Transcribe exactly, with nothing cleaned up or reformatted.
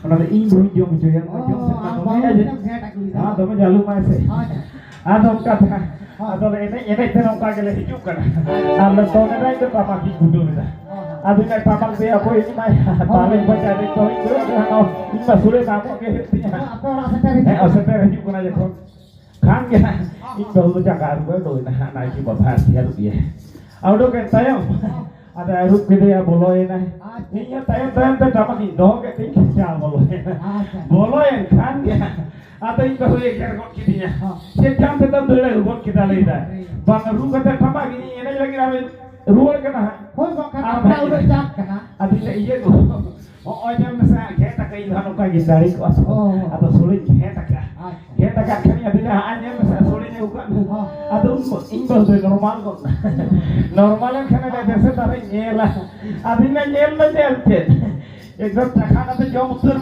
ᱚᱱᱟ ᱫᱚ ᱤᱧ ᱵᱟᱹᱧ ᱡᱚᱢ ᱦᱚᱪᱚᱭᱟ, ᱚᱱᱟ ᱡᱚᱢ ᱥᱮᱫ ᱢᱟ ᱚ, ᱫᱚᱢᱮ ᱵᱟᱹᱵᱩ ᱟᱡᱮ-, ᱢᱤᱫᱴᱟᱝ ᱜᱷᱮᱴ ᱟᱹᱜᱩᱭᱮᱫᱟ᱾ ᱦᱮᱸ, ᱫᱚᱢᱮ ᱡᱟᱹᱞᱩ ᱢᱟᱭ ᱥᱮ᱾ ᱦᱳᱭ᱾ ᱟᱫᱚ ᱚᱱᱠᱟ ᱛᱮ, ᱦᱳᱭ᱾ ᱟᱫᱚ ᱞᱮ ᱮᱱᱮᱡ ᱮᱱᱮᱡ ᱛᱮ ᱱᱚᱝᱠᱟ ᱜᱮᱞᱮ ᱦᱤᱡᱩᱜ ᱠᱟᱱᱟ᱾ ᱟᱨ ᱞᱮ ᱫᱚᱱ ᱮᱱᱮᱡ ᱛᱮ ᱴᱟᱢᱟᱠ ᱤᱧ ᱜᱩᱰᱟᱹᱣ ᱮᱫᱟ᱾ ᱦᱳᱭ, ᱦᱳᱭ᱾ ᱟᱫᱚ ᱤᱧ ᱴᱟᱢᱟᱠ ᱛᱮ ᱚᱠᱚᱭ ᱤᱧ ᱢᱟᱭ ᱦᱳᱭ᱾ ᱛᱟᱞᱮ ᱵᱟᱡᱟᱣ ᱮᱱᱮᱡ ᱠᱚ ᱦᱩᱭᱩᱜ ᱠᱟᱱᱟ, ᱤᱧ ᱢᱟ ᱥᱩᱨᱮ ᱫᱟᱢᱚᱜ ᱜᱮ ᱦᱩᱭᱩᱜ ᱛᱤᱧᱟ᱾ ᱦᱳᱭ, ᱟᱯᱮ ᱚᱲᱟᱜ ᱥᱮᱴᱮᱨ ᱦᱤᱡᱩᱜ ᱦᱮᱸ, ᱠᱟᱱᱟ᱾ ᱥᱮᱴᱮᱨ ᱦᱤᱡᱩᱜ ᱠᱟᱱᱟ ᱡᱚᱠᱷᱚᱱ᱾ ᱠᱷᱟᱱ ᱜᱮ ᱦᱟᱸᱜ ᱤᱧ ᱵᱟᱹᱦᱩ ᱫᱚ ᱡᱟᱸᱜᱟ ᱟᱹᱨᱩᱵ ᱮ ᱩᱰᱩᱠ ᱮᱱᱟ ᱦᱟᱸᱜ ᱱᱟᱭᱠᱮ ᱵᱟᱵᱟ ᱟᱨ ᱟᱹᱨᱩᱵ ᱮᱭᱟ᱾ ᱟᱨ ᱩᱰᱩᱠ ᱮᱱ ᱛᱟᱭᱚᱢ, ᱟᱫᱚ ᱟᱹᱨᱩᱵ ᱠᱮᱫᱮᱭᱟ, ᱵᱚᱞᱚᱭᱮᱱᱟᱭ᱾ ᱤᱧ ᱦᱚᱸ ᱛᱟᱭᱚᱢ ᱛᱟᱭᱚᱢ ᱛᱮ ᱴᱟᱢᱟᱠ ᱤᱧ ᱫᱚᱦᱚ ᱠᱮᱫ ᱛᱤᱧ ᱠᱷᱤᱪᱟ ᱵᱚᱞᱚᱭᱮᱱᱟ᱾ ᱟᱪᱪᱷᱟ᱾ ᱵᱚᱞᱚᱭᱮᱱ ᱠᱷᱟᱱ ᱜᱮ ᱦᱟᱸᱜ, ᱟᱫᱚ ᱤᱧ ᱵᱟᱹᱦᱩ ᱮᱜᱮᱨ ᱜᱚᱫ ᱠᱤᱫᱤᱧᱟ᱾ ᱦᱚᱸ᱾ ᱪᱮᱫ ᱪᱟᱢ ᱛᱮᱫᱚᱢ ᱫᱟᱹᱲ ᱟᱹᱜᱩ ᱜᱚᱫ ᱠᱮᱫᱟ, ᱞᱟᱹᱭᱫᱟ᱾ ᱦᱮᱸ᱾ ᱵᱟᱝ, ᱨᱩ ᱠᱟᱛᱮ ᱴᱟᱢᱟᱠ ᱤᱧ ᱮᱱᱮᱡ ᱞᱟᱹᱜᱤᱫ ᱟᱨ ᱨᱩᱣᱟᱹᱲ ᱠᱟᱱᱟ ᱦᱟᱸᱜ᱾ ᱦᱳᱭ, ᱵᱟᱝᱠᱷᱟᱱ ᱟᱨ ᱟᱯᱱᱟᱨ ᱩᱱᱟᱹᱜ ᱪᱟᱯ ᱠᱟᱱᱟ᱾ ᱟᱫᱚᱧ ᱞᱟᱹᱭ, ᱤᱭᱟᱹ ᱠᱚ, ᱦᱚᱸᱜᱼᱚᱭ ᱧᱮᱞ ᱢᱮᱥᱮ, ᱜᱷᱮᱸᱴ ᱟᱠᱟᱫ ᱤᱧ ᱫᱚ ᱦᱟᱸᱜ ᱱᱚᱝᱠᱟ ᱜᱮ ᱫᱟᱲᱮ ᱠᱚᱜᱼᱟ ᱛᱚ᱾ ᱚ᱾ ᱟᱫᱚ ᱥᱳᱞᱳᱧ ᱜᱷᱮᱸᱴ ᱟᱠᱟᱫᱼᱟ᱾ ᱟᱪᱪᱷᱟ᱾ ᱜᱷᱮᱸᱴ ᱟᱠᱟᱫ ᱠᱷᱟᱱᱤᱧ ᱟᱫᱚᱧ ᱞᱟᱹᱭᱟ, ᱦᱟᱸᱜ ᱧᱮᱞ ᱢᱮᱥᱮ, ᱥᱳᱞᱳᱧ ᱟᱹᱜᱩ ᱠᱟᱜ ᱢᱮ᱾ ᱚ᱾ ᱟᱫᱚ ᱩᱱ ᱤᱧ ᱵᱟᱹᱦᱩ ᱫᱚᱭ ᱱᱚᱨᱢᱟᱞ ᱜᱚᱫ ᱱᱟ᱾ ᱱᱚᱨᱢᱟᱞ ᱮᱱ ᱠᱷᱟᱱ ᱮ ᱵᱮᱥᱮ ᱛᱟᱦᱞᱮᱧ ᱧᱮᱞᱟ᱾ ᱟᱫᱚᱧ ᱞᱟᱹᱭᱟ, ᱧᱮᱞ ᱫᱚ ᱧᱮᱞ ᱪᱮᱫ? ᱮᱠᱫᱚᱢ ᱪᱟᱠᱷᱟ ᱠᱟᱛᱮ ᱡᱚᱢ ᱩᱛᱟᱹᱨ ᱢᱮ᱾